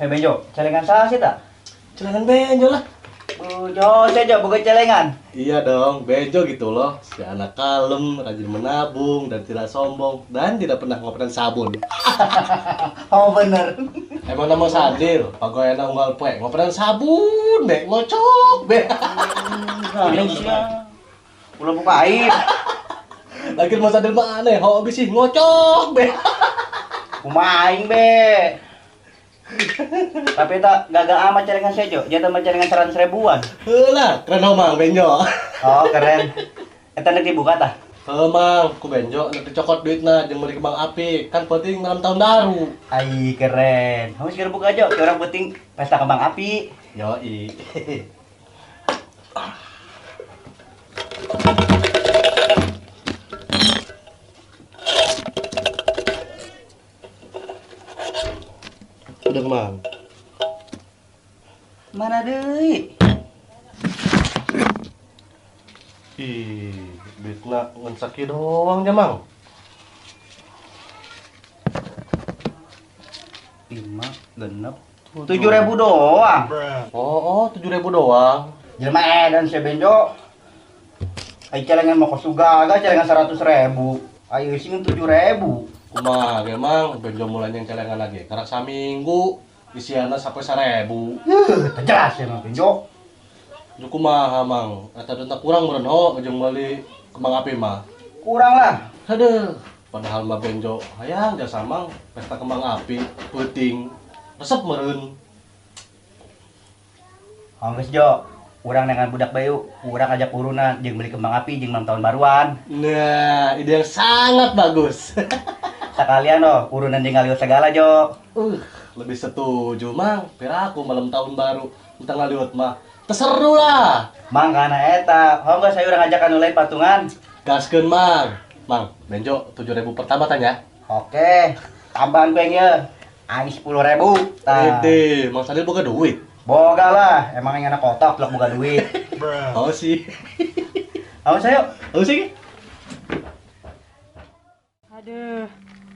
Hei Benjo, celengan saha sih tak? Celengan Benjo lah. Jo, saya Jo, bukan celengan. Iya dong, Benjo gitu loh. Si anak kalem, rajin menabung, dan tidak sombong, dan tidak pernah ngoperan sabun. Oh bener. Emang nama Sadil, pagoyana unggal poe, ngoperan sabun, be, ngocok, be. Aneh sih. Ulah buka aib. Lagi mau Sadil mah aneh, hobi sih ngocok, be. Kumaha aing, be. Tapi tak gagal amat celengan sejo, dia tambah celengan 100 ribuan. Heulah, keren oh Mang Benjo. Oh, keren. Eta nek dibuka tah? Heuh Mang, ku Benjo nek dicokot duitna jeung meuli kembang api, kan penting malam tahun baru. Ai keren. Haus keur buka jo, orang penting pesta kembang api. Yoi. Udah Mang. Mana deui? Ih, duitna ngan sakieu doang nya Mang. 5 genep 7.000 doang. Oh, 7.000 doang. Jelema edan si Benjo. Ai celengan mah kos gagal celengan 100.000. Ai eusi ngan 7.000. Kumaha ge Mang, Benjo mulai yang celengan lagi. Karena saminggu isiana sampai 1.000. Teu jelas ya Mang Benjo. Ju kumaha Mang, eta duitna kurang meureun ho jeung meuli kembang api mah. Kurang lah. Aduh, padahal mah Benjo hayang jasa Mang pesta kembang api peuting. Resep meureun. Geus Jo, urang dengan budak bayu, urang ajak urunan jeung beli kembang api jeung malam tahun baruan. Nah, ide yang sangat bagus. Sekalian loh, urunan jeung ngaliwet segala, Jo. Lebih setuju, Mang. Piraku malam tahun baru tentang ngaliwet mah. Terseru lah. Mang kana eta, honggo saya urang ajak anu lain patungan. Gaskeun, Mang. Mang, Benjo 7.000 pertama tanya. Oke, tambahan ku yang ieu. Aing 10.000. Tah. Ede, Mang Sadil boga duit. Boga lah, emang yang anak kotak blok boga duit. Oh sih. Oh saya. Oh sih. Aduh,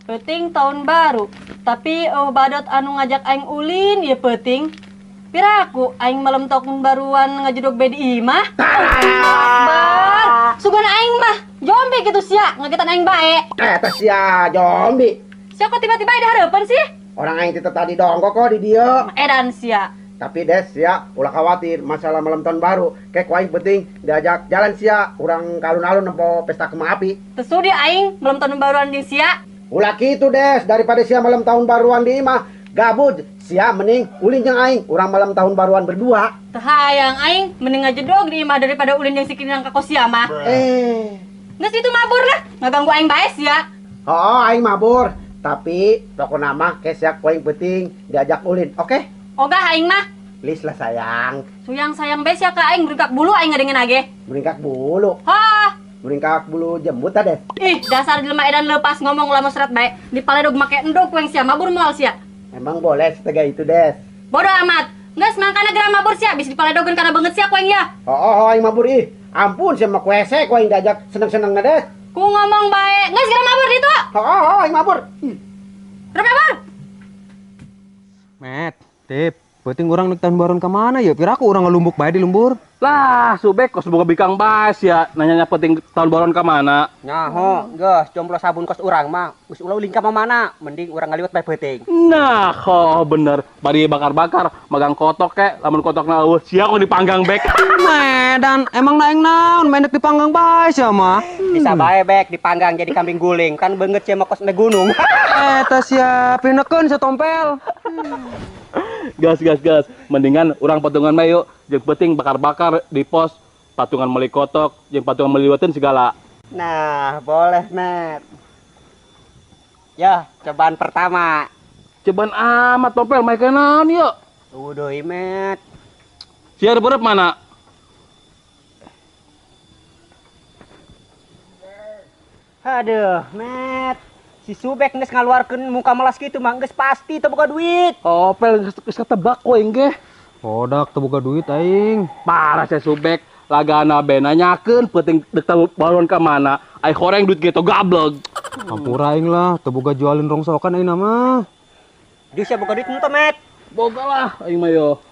peuting tahun baru, tapi oh badot anu ngajak aing ulin ya peuting. Piraku aing malam tahun baruan ngajedog be di imah. Akbar. Sugan aing mah jombi gitu sia, ngagetan aing bae. Eta sia jombi. Sia kok tiba-tiba ada harapan sih? Orang aing teh tadi dongkok kok di dieu. Edan sia. Tapi Des ya, ulah khawatir masalah malam tahun baru. Kek aing penting diajak jalan sia, urang ke alun-alun nempo pesta kembang api. Teu sudi aing malam tahun baruan jeung sia. Ulah kitu Des, daripada sia malam tahun baruan di imah, gabut. Sia mending ulin jeung aing, urang malam tahun baruan berdua. Teu hayang aing mending ngajedog di imah daripada ulin jeung si Kinang ka kos sia mah. Geus itu mabur lah, ngaganggu aing bae sia. Oh, aing mabur, tapi pokona mah ke sia ku aing penting diajak ulin, oke? Ogah aing mah. Please lah sayang. Suyang sayang bae sia ka aing beringkak bulu aing ngadengin age. Beringkak bulu? Hah. Beringkak bulu jembut ta, Des? Ih, dasar jelema edan lepas ngomong lama serat bae. Di paledog make endog ku yang sia mabur moal sia. Emang boleh setega itu, Des? Bodoh amat. Geus mangkana geura mabur sia, bisa dipaledogeun kana beungeut sia ku aing ya. Oh, aing mabur ih. Ampun sia mah kuese ku aing diajak seneng-seneng na, Des. Ku ngomong bae. Geus geura mabur ditu. Oh, aing mabur. Geura mabur. Met, tip. Peuting urang nek tahun baruan ka mana ya? Piraku urang ngalumbuk bae di lembur. Lah, subek kos boga bikang baes ya. Nanyanya peuting tahun baruan ka mana? Nyaho, geus jomblo sabun kos urang mah. Geus ulah ulin ka mana? Mending urang ngaliwet bae peuting. Nah, kok bener. Bari bakar-bakar, magang kotok kek, lamun kotokna eueuh, sia kok dipanggang bek. Medan, emang naeng naon, mendek dipanggang bae sia mah. Bisa bae bek dipanggang jadi kambing guling, kan beungeut sia mah kos gunung. Eta sia pinekeun satompel. Gas gas gas, mendingan urang patungan mah yuk, jeung peuting bakar-bakar di pos, patungan meuli kotok, jeung patungan meuli liweteun segala. Nah, boleh, Met. Ya, cobaan pertama. Cobaan amat tompel make naon yuk? Udah, Met. Sia berep mana? Aduh, Met. Si Subek geus ngaluarkeun muka melas kitu mah geus pasti teu boga duit. Oh, pel geus ketebak ku aing ge. Kodak teu boga duit aing. Parah si Subek, lagana be nanyakeun peuting deuk tahun baruan ka mana. Ai horeng duit gitu gableg. Hampura aing lah, teu boga jualin rongsokan aing mah. Geus sia boga duit henteu, Met? Boga lah aing mah yo.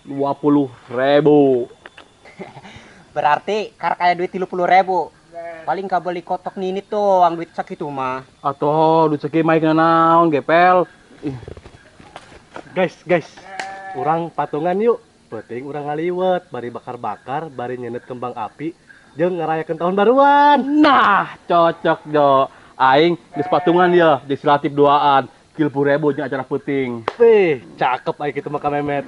20.000. Berarti karek aya duit 30.000. Paling kabeli kotok ninit tuh, ang duit sakitu mah. Atuh, duit sakieu mah naon gepel. Guys, guys. Urang patungan yuk. Penting urang ngaliwet, bari bakar-bakar, bari nyenet kembang api, jeung ngerayakeun tahun baruan. Nah, cocok Jo. Aing geus patungan ya, jeung si Latif duaan. 30.000 jeung acara peuting. Wih, cakep aing kitu mah ka Memet.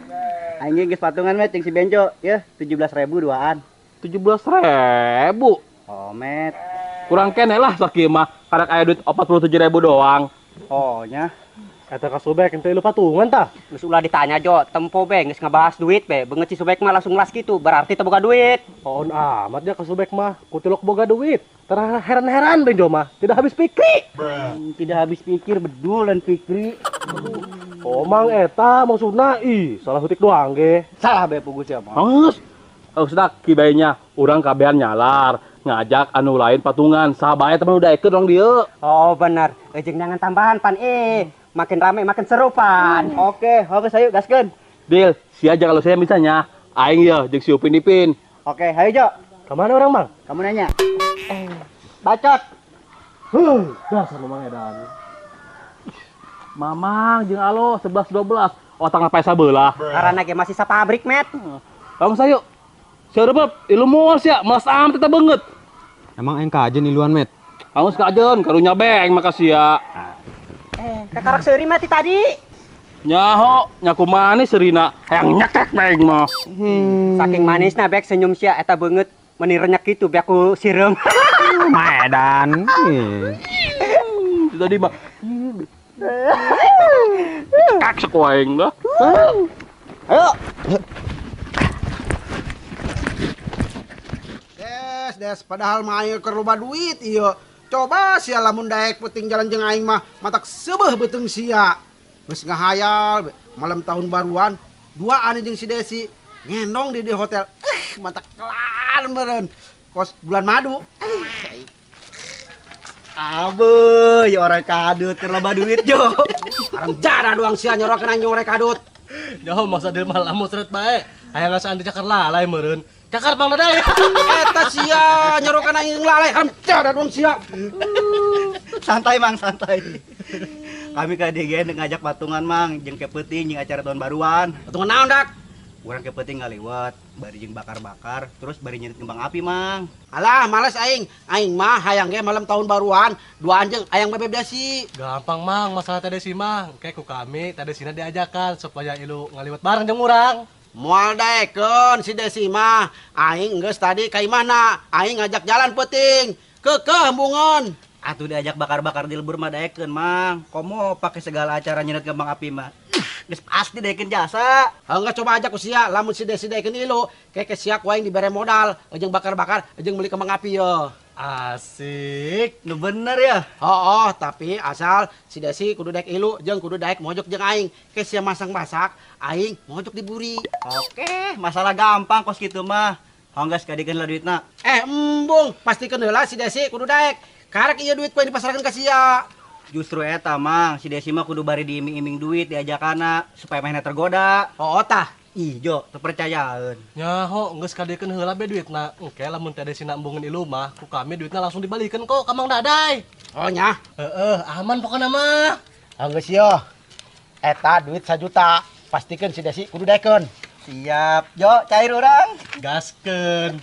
Aing geus patungan Met jeung si Benjo, ya 17.000 duaan. 17.000. Oh, Met. Kurang kene lah sakieu mah, karek aya duit 47.000 doang. Oh, nya. Eta ka Subek ente lu patungan tah? Geus ulah ditanya Jo, tempo be geus ngabahas duit be, beungeut si Subek mah langsung las kitu, berarti teu boga duit. On amat ya ka Subek mah, kutilok boga duit. Terah heran-heran Benjo mah, tidak habis pikir. Tidak habis pikir bedul dan pikri. Omang eta maksudna ih, salah hutik doang ge. Salah be pugu sia mah. Geus. Geus dah kibainya urang kabehan nyalar, ngajak anu lain patungan, saha bae teman udah ekeun urang dieu. Oh benar, jeung jangan tambahan pan makin rame makin seru pan. Oke, oke sayu gaskeun. Deal, sia aja kalau saya misalnya aing ya jeung si Upin Ipin. Oke, hayu Jo. Ka mana urang, Mang? Kamu nanya. Bacot. Huh, dasar Mamang edan. Mamang jeung alo 11 12. Otang pae sabelah. Karena ge masih sapabrik, Met. Bang sayu. Sia rebep, ilu moal sia, malas amat eta beungeut. Emang aing kajen iluan, Met? Angus kajen, karunya be aing mah ka sia. Kakarak seuri mah ti tadi. Nyaho, nyaku manis seurina, hayang nyekek bae aing mah. Saking manisna bek senyum sia eta beungeut meni renyak kitu bek ku sireum. Maedan. Tadi mah. Kak sok aing dah. Ayo. Des, des, padahal mah aing keur loba duit ieu. Coba sia lamun daek peuting jalan jeung aing mah matak seubeuh beuteung sia. Geus ngahayal malam tahun baruan duaan jeung si Desi ngendong di hotel. Matak kelar meureun. Kos bulan madu. Abe, ya orang kadut keur loba duit Jo. Haram jada doang sia nyorokeun anjing orang kadut. Yo masa di malam musret bae. Hayang ngasaan di cakar lalai meureun. Cakar Bang Dadai. Eta sia nyorokeun anjing lalai haram jada doang sia. Santai Mang, santai. Kami ka DGN ngajak patungan Mang, jeung ke peuting jeung acara tahun baruan. Patungan naon dak? Urang ke peuting ngaliwet, bari jeung bakar-bakar, terus bari nyerit kembang api Mang. Alah, males aing. Aing mah hayang ge malam tahun baruan, dua anjing hayang bebeb Desi. Gampang Mang, masalah teh Desi mah. Engke ku kami teh Desina diajakan supaya ilu ngaliwet bareng jeung urang. Moal daekeun si Desi mah. Aing geus tadi ka imahna, aing ngajak jalan peuting. Keukeuh embungeun. Atuh diajak bakar-bakar di lembur mah daekeun Mang. Komo pake segala acara nyerit kembang api mah. Geus pasti daekeun jasa. Enggak coba aja ku sia, lamun si Desi daekeun ilu, keke sia ku aing dibere modal, jeung bakar-bakar, jeung meuli kembang api ye. Asik. Nu bener ya? Oh, tapi asal si Desi kudu daek ilu jeung kudu daek mojok jeung aing. Ke sia masang-masak, aing mojok diburi. Oke, masalah gampang kos kitu mah. Honggas kadikeun lah duitna. Embung, pastikeun heula si Desi kudu daek. Karek ieu duit ku aing dipasarkeun ka sia. Justru eta Mang, si Desi mah kudu bari diiming-iming duit diajakana supaya manehna tergoda. Oh, tah. Ih, Jo, teu percayaeun. Nyaho, geus kadiekeun heula be duitna. Engke lamun teh Desina embungeun ilu mah, ku kami duitna langsung dibalikeun kok ka Mang Dadai. Oh nya. Heeh, aman pokona mah. Geus yo. Eta duit 1 juta, pastikeun si Desi kudu daekeun. Siap, Jo, cair urang. Gaskeun.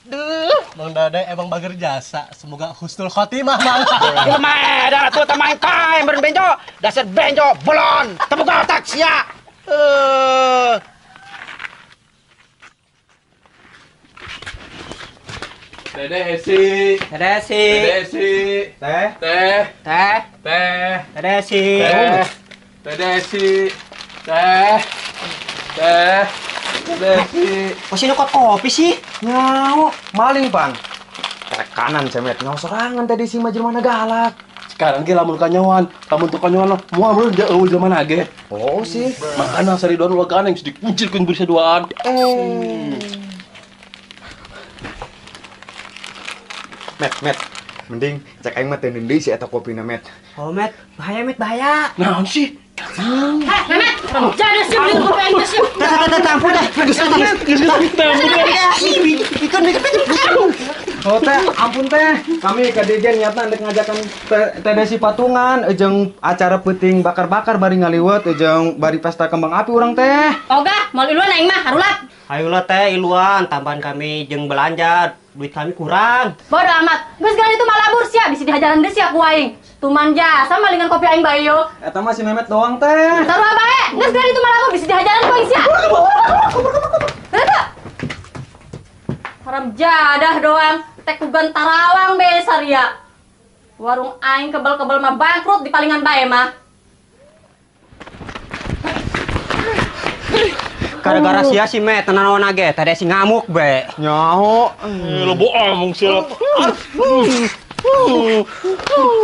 Duh, Mang Dadai emang bager jasa. Semoga husnul khotimah, Mang. Ieu mah edan atuh teh main kae meureun Benjo. Dasar Benjo bolon, teu boga otak sia. Dede Esi. Dede Esi. Dede Esi. Teh. Teh. Teh. Teh. Dede Esi. Teh. Dede Esi. Teh. Teh. Dede Esi. Kok sih nyokot kopi sih? Nyawa, maling, Bang. Kanan cemet, nyawa serangan tadi si majel mana galak. Sekarang ge lamun kanyawan, lamun teu kanyawan moal meureun eueuh jelema ge. Oh sih. Makana sari duaan ulah gandeng dikuncirkeun beursih duaan. Met, met. Mending cek aing mah teu deui si eta kopina, Met. Oh, Met, bahaya, Met, bahaya. Naon sih? Heh, Memet, jadi sih beli kopi aing teh sih. Teh, ampun teh. Oh teh, ampun teh. Kami ka dieu ge niatna ndek ngajakan teh Desi patungan jeung acara peuting bakar-bakar bari ngaliwet jeung bari pesta kembang api urang teh. Ogah, moal iluan aing mah, harulat. Ayolah teh iluan, tambahan kami jeung belanja, duit kami kurang. Bodoh amat. Geus geus itu malabur sia, bisi dihajaran deui sia ku aing. Tuman jasa malingan kopi aing bae yo. Eta mah si Memet doang teh. Sarua bae, geus geus itu malabur bisi dihajaran ku aing sia. Haram jadah doang, tek kugan tarawang be saria. Warung aing kebel-kebel mah bangkrut di palingan bae mah. Gara-gara sia si Met tenan ge, tadi si ngamuk be. Nyaho. Lo bohong sia.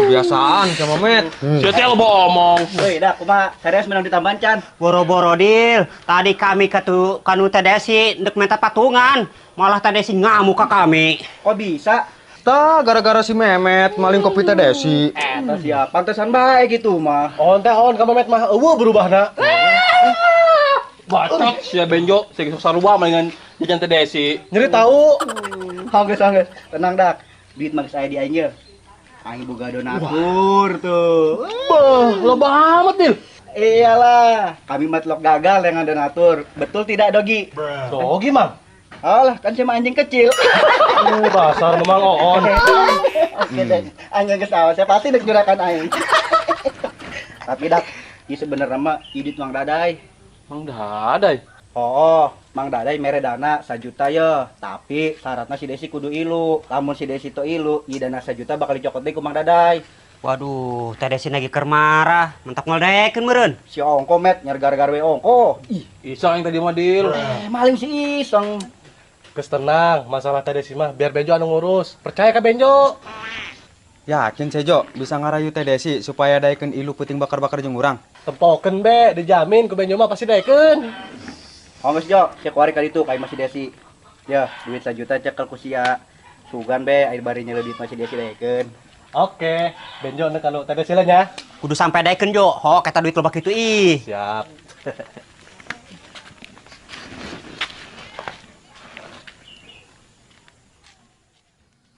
Kebiasaan sama Met. Sia teh lo bohong. Heuy, dah kumaha? Serius menang ditambahan can. Boro-boro deal. Tadi kami katu kanu teh Desi ndek minta patungan, malah teh Desi ngamuk ka kami. Kok bisa? Tah, gara-gara si Memet maling kopi teh Desi. Eta sia, pantesan bae gitu mah. On teh on ka Memet mah eueuh berubahna. Bacot sia Benjo, sia geus sarua malingan jajan teh Desi. Nyeri tahu. Hanggeus hanggeus. Tenang dak. Duit mah geus aya di aing ye. Aing boga donatur tuh. Beuh, loba amat, Dil. Iyalah, kami mah telok gagal dengan donatur. Betul tidak, Dogi? Dogi, Mang. Alah, kan sama anjing kecil. Dasar memang oon. Oke deh, anjing geus awas, saya pasti dek jurakan aing. Tapi dak, ieu sebenarnya mah idit Mang Dadai. Mang Dadai? Oh, Mang Dadai mere dana 1 juta ye, tapi syaratna si Desi kudu ilu. Lamun si Desi teu ilu, ieu dana 1 juta bakal dicokot deui ku Mang Dadai. Waduh, teh Desi lagi keur marah, mentak ngeledekeun meureun. Si ongko Met, nyer gara-gara we ongko. Ih, iseng yang tadi mah, Dil. Maling si iseng. Geus tenang, masalah teh Desi mah biar Benjo anu ngurus. Percaya ka Benjo. Yakin Sejo bisa ngarayu teh Desi supaya daekeun ilu peuting bakar-bakar jeung urang. Tempokeun be, dijamin ku Benjo mah pasti daekeun. Oh geus Jo, sia kuari ka ditu ka imah si Desi. Ya, duit 1 juta cekel ku sia. Sugan be, air bari nyeleuh duit mah si Desi daekeun. Oke, Benjo nek kalau teh Desi lah nya. Kudu sampai daekeun Jo, hok eta duit loba kitu ih. Siap.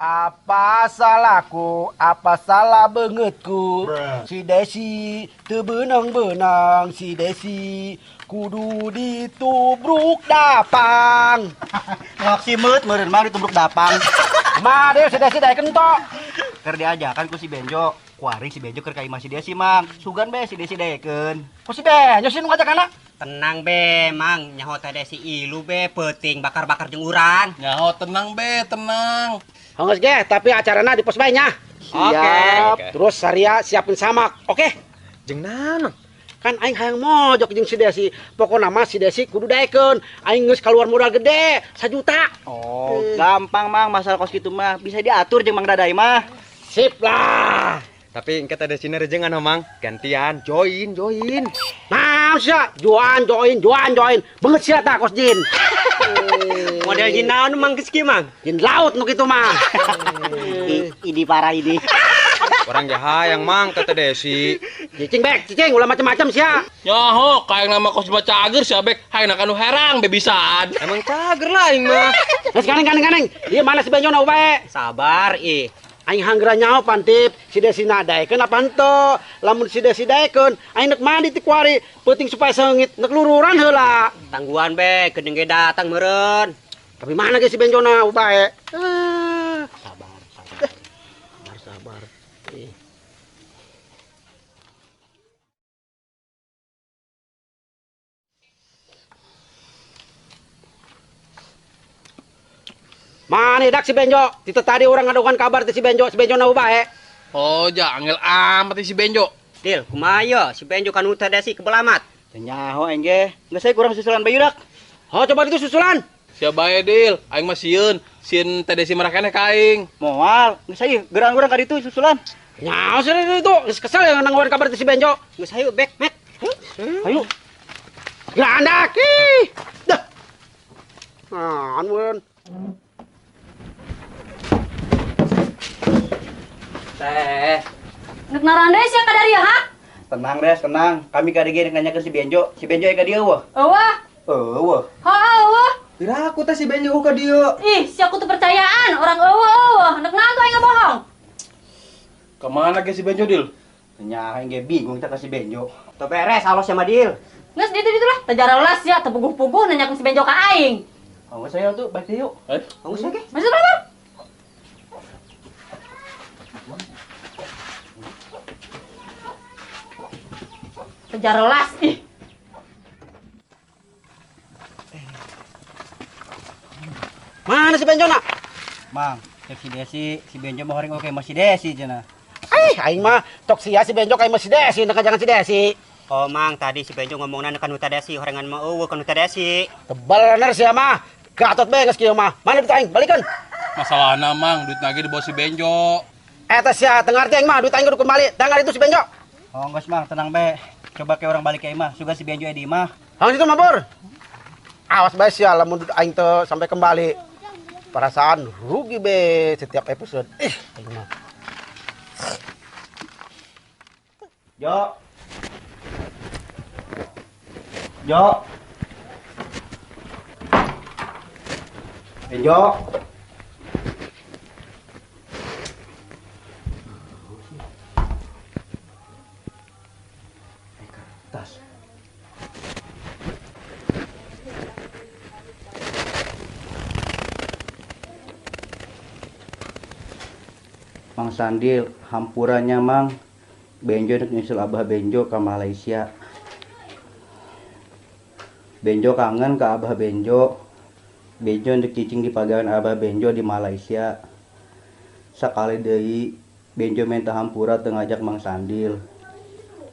Apa salahku, apa salah bengetku? Si Desi teu beunang-beunang, si Desi kudu ditubruk dapang. Ngok si meut meureun mah ditubruk dapang. Mah deui si Desi daekeun tok. Keur diajakan ku si Benjo, kuari si Benjo keur ka imah si Desi Mang. Sugan be si Desi daekeun. Ku si Benjo sih nu ngajakanna? Tenang be, Mang, nyaho teh Desi ilu be peuting bakar-bakar jeung urang. Nyaho tenang be, tenang. Hanggeus ge, tapi acarana di pos bae nya. Oke. Terus saria siapin samak, oke? Jeung naon? Kan aing hayang mojok jeung si Desi. Pokona mah si Desi kudu daekeun. Aing geus kaluar modal gede, 1 juta. Oh, gampang Mang, masalah kos kitu mah bisa diatur jeung Mang Dadai mah. Sip lah. Tapi engke teh Desina rejengan Mang, gantian join join. Nah, sia, join join join join. Beungeut sia tah kos jin. Model jin naon Mang geus kieu Mang? Jin laut nu kitu mah. Ini parah ini. Orang jahat yang Mang kata Desi. Cicing bek, cicing ulah macam-macam sia. Nyaho, kayak nama kos baca cager sia bek, hayang kanu herang be bisaan. Emang cager lah aing mah. Geus kaneng kaneng kaneng. Ieu mana si Benjo na bae? Sabar ih. Aing hanggeura nyaho pantip, si Desi na daekeun apa henteu? Lamun si Desi daekeun, aing nek mandi ti kuari, peuting supaya seungit nek lururan heula. Tangguhan be, geuning ge datang meureun. Tapi mana ge si Benjona bae? Sabar, sabar. Sabar, sabar. Mana dak si Benjo? Tita tadi orang ngadukan kabar ti si Benjo na bae. Oh, ja angel amat si Benjo. Dil, kumaha ye? Si Benjo kan teh Desi kebel amat. Teu nyaho aing ge. Geus saya kurang susulan bae dak. Oh, coba itu susulan. Sia bae Dil, aing mah sieun, sieun teh Desi marah keneh ka aing. Moal, geus saya gerang urang ka ditu susulan. Nyaho sih itu, geus kesel ya nangguan kabar si Benjo. Geus hayu bek, Met. Hayu. Grandak ih. Dah. Nah, amun. Teh. Nek narande sia ka dieu ha? Tenang Des, tenang. Kami ka dieu nanya ke si Benjo. Si Benjo ka dieu wah. Eueuh. Eueuh. Heuh eueuh. Pira aku teh si Benjo ka dieu. Ih, sia kutu percayaan orang eueuh eueuh. Nek naon tuh aing ngabohong. Kemana ge si Benjo, Dil? Nya aing ge bingung teh ka si Benjo. Teu beres alus sama Dil. Geus ditu-ditu lah, teu jaralas sia teu puguh-puguh nanyakeun si Benjo ka aing. Oh, saya tuh balik yuk. Eh, geus ge. Masuk berapa? Teu jaralas ih. Mana si Benjo nak? Mang, cek si Desi, si Benjo mau horing oke masih Desi cenah. Eh, aing mah tok sia si Benjo kayak masih Desi, nek jangan si Desi. Oh Mang, tadi si Benjo ngomongna kan teh Desi, horengan mah eueuh kan teh Desi. Tebal bener sia mah. Gatot bae geus kieu mah. Mana duit aing? Balikeun. Masalahna Mang, duit lagi dibawa si Benjo. Eta sia teu ngarti aing mah, duit aing kudu kembali. Tanggal itu si Benjo. Oh, geus Mang, tenang bae. Coba ke orang balik ke imah, suga si Benjo di imah. Hang situ mah, Bur. Awas bae sia lamun duit aing teu sampai kembali. Perasaan rugi be setiap episode. Ih, aing mah. Jo. Jo. Benjo. Kertas. Mang Sandil, hampurannya Mang. Benjo nek nyusul Abah Benjo ke Malaysia. Benjo kangen ke Abah Benjo. Benjo untuk cicing di pagawean Abah Benjo di Malaysia. Sekali deui Benjo minta hampura teu ngajak Mang Sandil.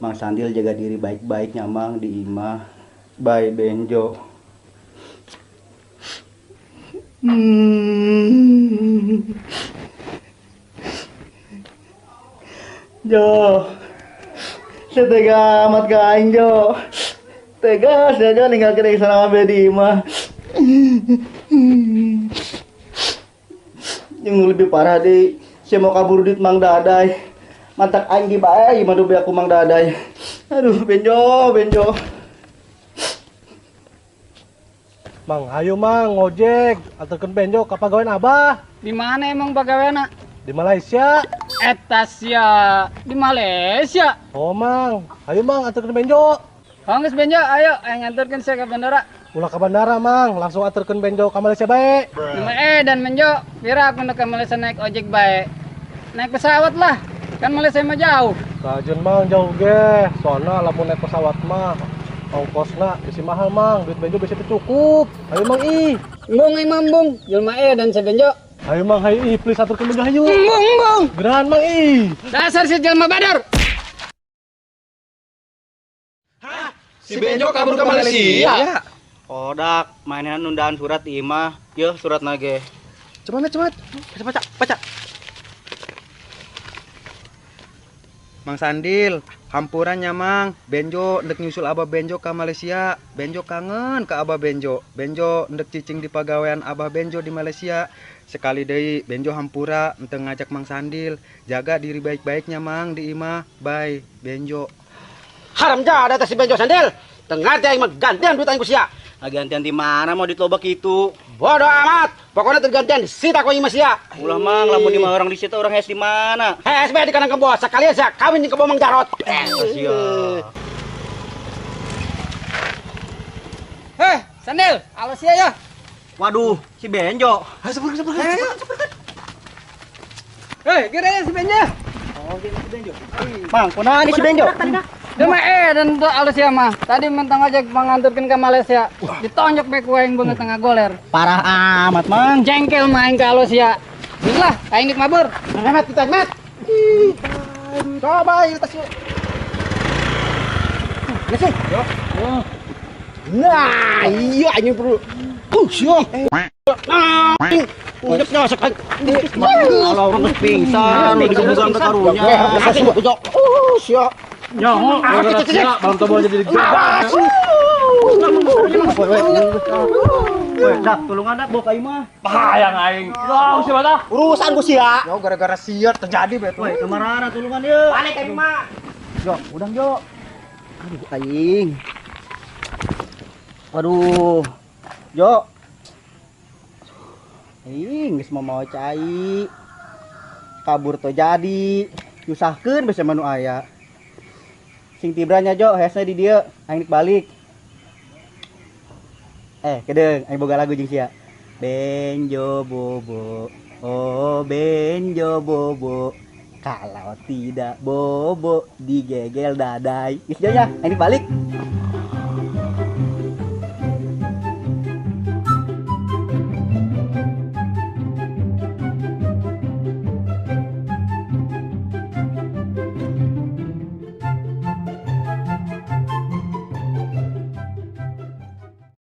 Mang Sandil jaga diri baik-baiknya Mang di imah. Bye Benjo. Jo, setega amat ka aing Jo. Tega saja ninggalkeun aing selama di imah. Yang lebih parah deh, saya mau kabur duit Mang Dadai. Mantak aing di bae, imah duit aku Mang Dadai. Aduh, Benjo, Benjo. Mang, hayu Mang, ngojek, anterkeun Benjo ka pagawean Abah. Di mana emang pagaweanna? Di Malaysia. Eta sia, di Malaysia. Oh Mang, hayu Mang anterkeun Benjo. Geus Benjo, ayo aing anterkeun sia ke bandara. Ulah ke bandara Mang, langsung anterkeun Benjo ke Malaysia bae. Dan Benjo, pira aku ke Malaysia naik ojek bae. Naik pesawat lah, kan Malaysia mah jauh. Kajeun Mang jauh ge, soalna lamun naik pesawat mah ongkosna bisi mahal Mang, duit Benjo bisi teu cukup. Hayu Mang ih. Embung aing mah embung, jelema dan si Benjo. Hayu Mang, hayu ih, please aturkeun Benjo hayu. Embung embung. Geran Mang ih. Dasar si jelema badar. Hah? Si Benjo kabur ke Malaysia. Kodak, mainan nundaan surat di imah. Yeuh surat nage. Coba Met, coba. Baca, baca. Mang Sandil, hampurannya Mang. Benjo ndek nyusul Abah Benjo ke Malaysia. Benjo kangen ke Abah Benjo. Benjo ndek cicing di pagawean Abah Benjo di Malaysia. Sekali deui Benjo hampura ente ngajak Mang Sandil. Jaga diri baik-baiknya Mang di imah. Bye Benjo. Haram jadah teh si Benjo Sandil. Teu ngarti aing mah gantian duit aing ku sia. Gantian di mana mau ditobak itu? Bodoh amat. Pokoknya tergantian disita ku aing mah sia. Ulah Mang, lamun di orang disita orang hes di mana? Hes bae di kandang kebo. Sekalian sia kawin jeung kebo Mang Jarot. Sia. Heh, Sandil, alus sia ya. Waduh, si Benjo. Ha, sebur. Heh, kira si Benjo. Oh, si Benjo. Mang, kunaon si Benjo? Dema dan tuh alus ya mah. Tadi mentang aja mengantarkan ke Malaysia. Ditonjok bae ku aing beungeut tengah goler. Parah amat, Mang. Jengkel mah aing ka alus ya. Geus lah, aing dik mabur. Met, kita met. Coba ieu tas. Geus sih. Nah, iya anjing perlu. Siung. Nah, Nyosok aing. Kalau orang geus pingsan, digebugan ke karunya. Oh, sia. Nyaho, gara-gara sia malam tobo jadi digebugan. Woi, dak tulungan dak bawa ka imah. Bahayang aing. Wah, siapa dah? Urusan ku sia. Yo gara-gara sia terjadi betul. Woi, kamarana tulungan yeuh. Balik aing mah. Jo, udang Jo. Aduh, aing. Waduh. Jo. Aing geus mau cai. Kabur to jadi. Nyusahkeun basa manu aya. Sing tibranya Jo, hesna di dieu, aing balik. Kedeung, aing boga lagu jeung sia. Benjo bobo, oh benjo bobo. Kalau tidak bobo digegel dadai. Geus Jo nya, aing balik.